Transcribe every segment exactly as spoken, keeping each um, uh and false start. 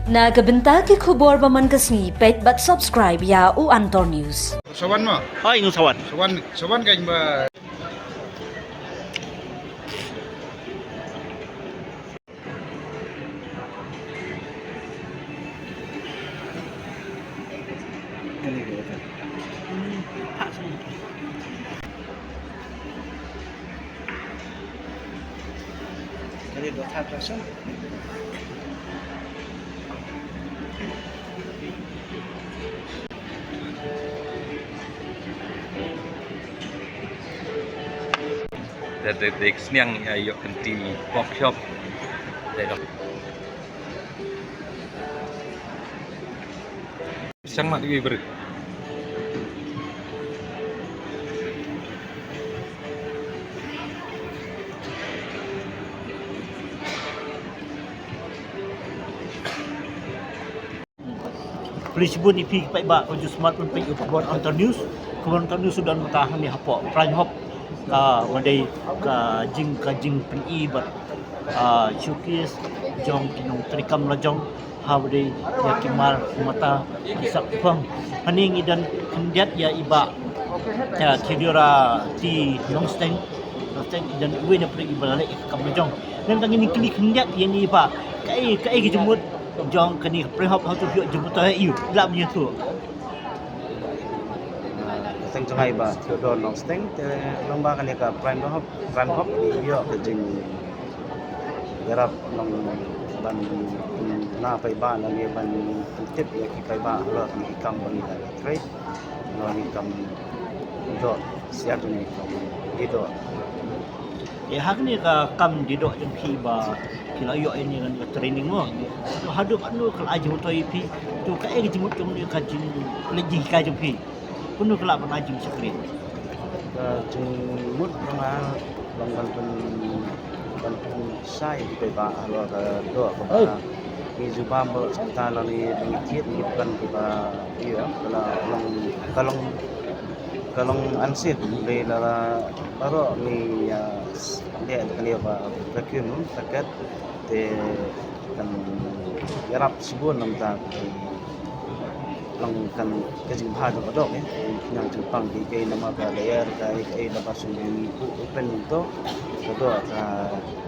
Na ka bynta ki khubor ba man ka sngi, peit bad subscribe ïa u Antor News. Sawan ma? Ai, ngu sawan. Sawan, sawan kan ba. Te, te, te sniang ïa ïoh kynti pork chop. Te dok. Sang mat wi beri. Khublei shibun ïa phi ki paidbah, ka ju smat ban peit ïa u khubor Antor News. Khubor Antor News u don mynta hangne hapoh Prime Hub, ka, ba dei ka jing, ka jingpyni bad, ah, showcase jong ki nongtrei kam la jong, ha ba dei ïa ki mar mata, ki sak pang. Hangne ngi don khyndiat ïa i Bah, ah, Theodora T Nongsteng. Nongsteng i don uwei na pdeng i ba la leh ïa ka kam la jong. Nangta ngin ïa kylli khyndiat ïa i Bah, kaei, kaei ka jingmut jong kane ka Prime Hub, hato phi ïoh jingmyntoi ïa u, lah ban ïathuh. Ka kyrteng jong nga i Bah Theodore Nongsteng, te lyngba kane ka Prime Hub, Prime Hub ngi ïoh ka jingïarap long ban na paidbah, na ngi ban pyntip ïa ki paidbah halor kine ki kam ba ngi la trei, halor kine ki kam doh, shisha jong kine ki kam doh. Te ha kane ka kam dih doh jong phi ba phi la ïoh ïa kane ka training mo, haduh katno ka la ai jingmyntoi ïa phi? To kaei ka jingmut jong kane ka jing, leit jinghikai jong phi? Kumno ka la ban ai jingshakri? Ka jingmut jong nga long ban pyn, ban pynshai ïa ki paidbah halor ka doh kaba ngi ju bam baroh shi katta, lane ba ngi thied ngi pynban kaba ïa ka la long, ka long, ka long unsafe. Dei la, la baroh ngi, ah, leh kane ba vacuum packet, te kan ïarap shibun namar ka long kan ka jingbha jong ka doh, eh, ki khñiang jingpang, kiei kiei namar ka layer, kaei kaei, namar shu ngi buh open to ka doh, ka,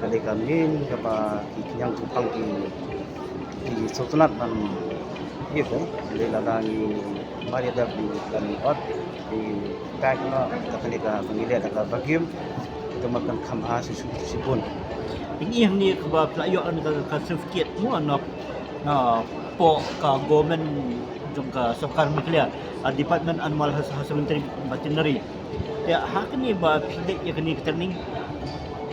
ka dei ka main kaba ki khñiang jingpang ki, ki sngewtynnat ban ïa ka, eh, lei lada ngi mar ïa dep ngi kan ot ki pack noh da kane ka, ba ngi leh da ka vacuum, te ma kan kham bha shi, shi, shibun. Ïa ngi hangne kaba phi la ïoh ka, ka certificate mo na, na poh ka government jong ka sorkar Meghalaya, ah, Department Animal Hus-, Husbandry Veterinary. Te ha kane ba phi leit ïa kane ka training,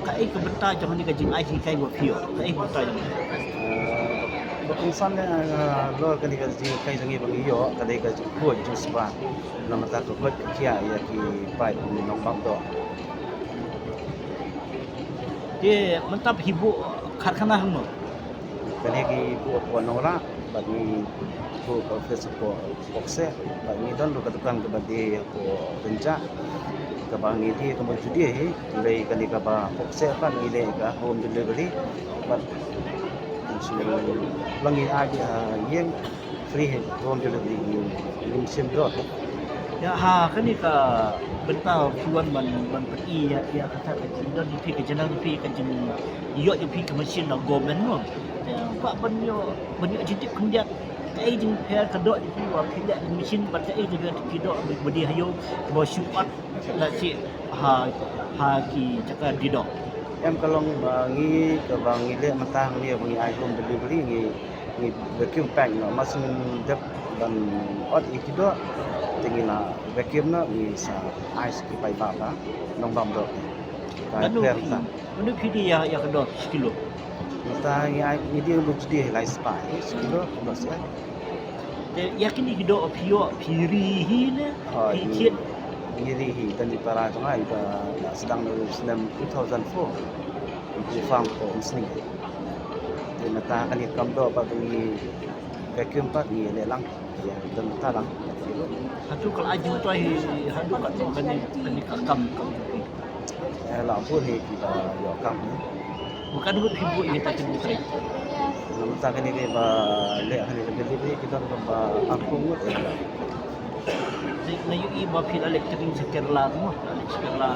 kaei ka bynta jong kane ka jingai jinghikai ba phi ïoh? Kaei ka bynta jong kane? Eh, ba kongsan ne, eh, halor kane ka jinghikai jong ngi ba ngi ïoh, ka dei ka jingkhuid jingspah. Na mynta ka khuid ka khiah ïa ki paip nongbam doh. Te mynta phi buh karkhana hangno? Kane ngi buh hapoh Nongrah, bad ngi buh ka office hapoh Phokseh, bad ngi don ruh ka dukan kaba die hapoh Rynjah, kaba ngi die kaba ju die hi, hynrei kane kaba Phokseh pat ngi leh ka home delivery, bad shu la ngi ai, ah, ïing free home delivery, ngim shim doh. Ïa ha kane ka bynta phi wan ban, ban pyni ïa, ïa kata ka jingdon jong phi, ka jingdon jong phi, ka jingïoh jong phi ka machine na government mo. Te ba ban ïoh, ban ïoh jingtip khyndiat, kaei jingpher ka doh jong phi ba phi leh ka machine bad kaei jingpher ki doh ba die ha ïew ba shu ot lehse ha, ha ki jaka dih doh. Em, ka long ba ngi, kaba ngi leh mynta hangne ba ngi ai home delivery, ngi, ngi vacuum pack noh, ma shu dep ban ot ïa ki doh, te ngi la vacuum noh, ngi sa ai sha ki paidbah ba nongbam doh. Ka Kano pher phi, ta. Kano phi die ïa, ïa ka doh shi kilo? Mynta ngi ai, ngi die ba ju die lai spah, eh, shi kilo, kano sha. Te ïa kine ki doh phi ïoh phi ri hi ne? Oh, phi ngi, thied? Ngi ri hi, don i para jong nga iba la sdang na u snem two thousand four. Ngi farm ko Umsning. Te mynta kane kam doh ba ngi vacuum pat ngi leh lang. Ïa, don mynta lang. Hato ka la ai jingmyntoi haduh katno kane, kane ka kam, kam. Eh, la bun hi kiba ïoh kam hi. Ba katno ngut phi buh ïa kita ki nongtrei? Mynta kane kaba leh hangne ka delivery ki don kumba arphew ngut. Te nga ïohi ba phi la leit training sha Kerala mo, la leit sha Kerala.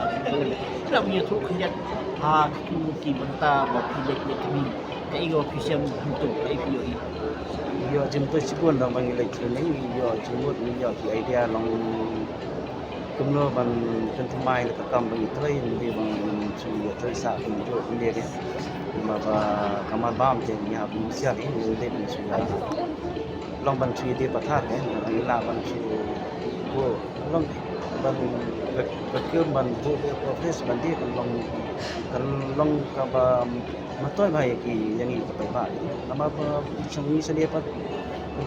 Phi la ïathuh khyndiat ha kitu ki bynta ba phi leit leit training. Kaei ba phi shem hangto, kaei phi ïohi? Ïoh jingmyntoi shibun da ba ngi leit training, ïoh jingmut, ïoh ki idea long kumno ban pynthymmai ïa ka kam ba ngi trei, ym dei ban shu ïa trei sah kumjuh kumjuh. Namar ba ka marbam te ngi hap ngi husiar hi, ym dei ban shu ïa long ban shu ïa dei pathar, eh, ngi lah ban shu buh long ban ka, ka kum ban buh ïa ka office ban dei kan long, kan long kaba myntoi bha ïa ki, ïa ngi ki paidbah. Namar ba sha ngi sha dei pat,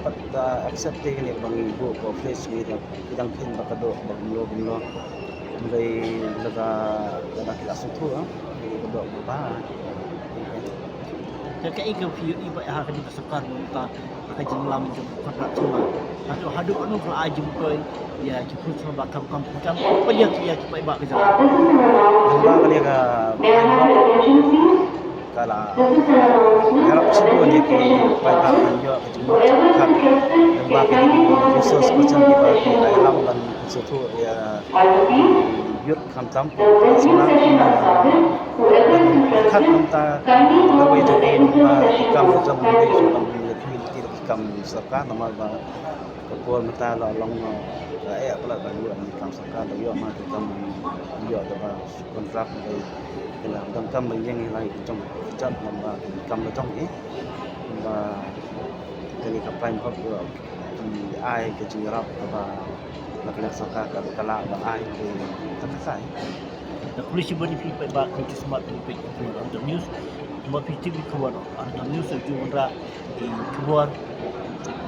pat, ah, accept te kane ba ngi buh ka office ngi da ki dang kheiñ ba ka doh ba kumno kumno. Hynrei lada, lada ki la sngewthuh, ah, ka doh ba bha. Te kaei ka phi ïohi ba ha kane ka sorkar mynta ha ka jinglam jong ka kontrak samla? Haduh, haduh katno ka la ai jingmyntoi ïa ki khun samla ba kam kam pynjam, ba ïa ki, ïa ki paidbah ka jylla? Lyngba kane ka framework ka la ïarap shibun ïa ki paidbah ban ïoh ka jingmut jingpyrkhat lyngba kine ki resource person kiba ki la ïalam ban pynsngewthuh ïa ki youth khamtam ki samla, ban pyrkhat mynta kawei jong ki, lyngba ki kam jong ngi, ban ïathuh ïa ki kam sorkar, namar ba ka por mynta la long, eh, la eh palat ban ïoh ki kam sorkar, la ïoh ma ki kam, ïoh da ba kontrak, ba ki la donkam ban ïeng ïa la ki jong ki jait, namar ba ki kam la jong ki, ba kane ka framework ki ai ka jingïarap kaba la ka sorkar ka, ka la ba ai ka, ka, ka. Da khublei shibun ïa phi paidbah ki Smart Traffic Control Under News. Kumba phi tip ïa ka khubor Under News, ju wanrah ki khubor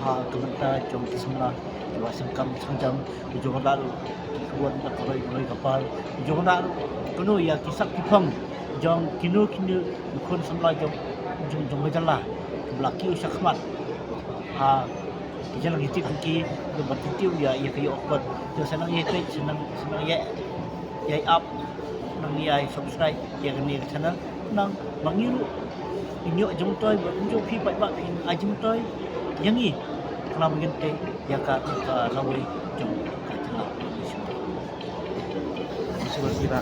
ha ka bynta jong ki samla kiba seng kam seng jam, ju wanrah ki khubor na ka roi roi ka par, ju wanrah kano ïa ki sak ki phong jong kino kino ki khun samla jong, jong, jong ka jylla kiba la kiew shakhmat ha ki jylla ki tip ki, kiba tip ïa, ïa ka ïoh kot. Te sa nang ïa peit, sa nang, sa nang ïa ïa ap, nang ïa subscribe ïa kane ka channel, nang ba ngi ruh ngin ïoh jingmyntoi, ba ngi ruh phi paidbah phin ai jingmyntoi ïa ngi, khnang ba ngin tei ïa ka, ka lawei jong ka jylla. Shuwa shuwa.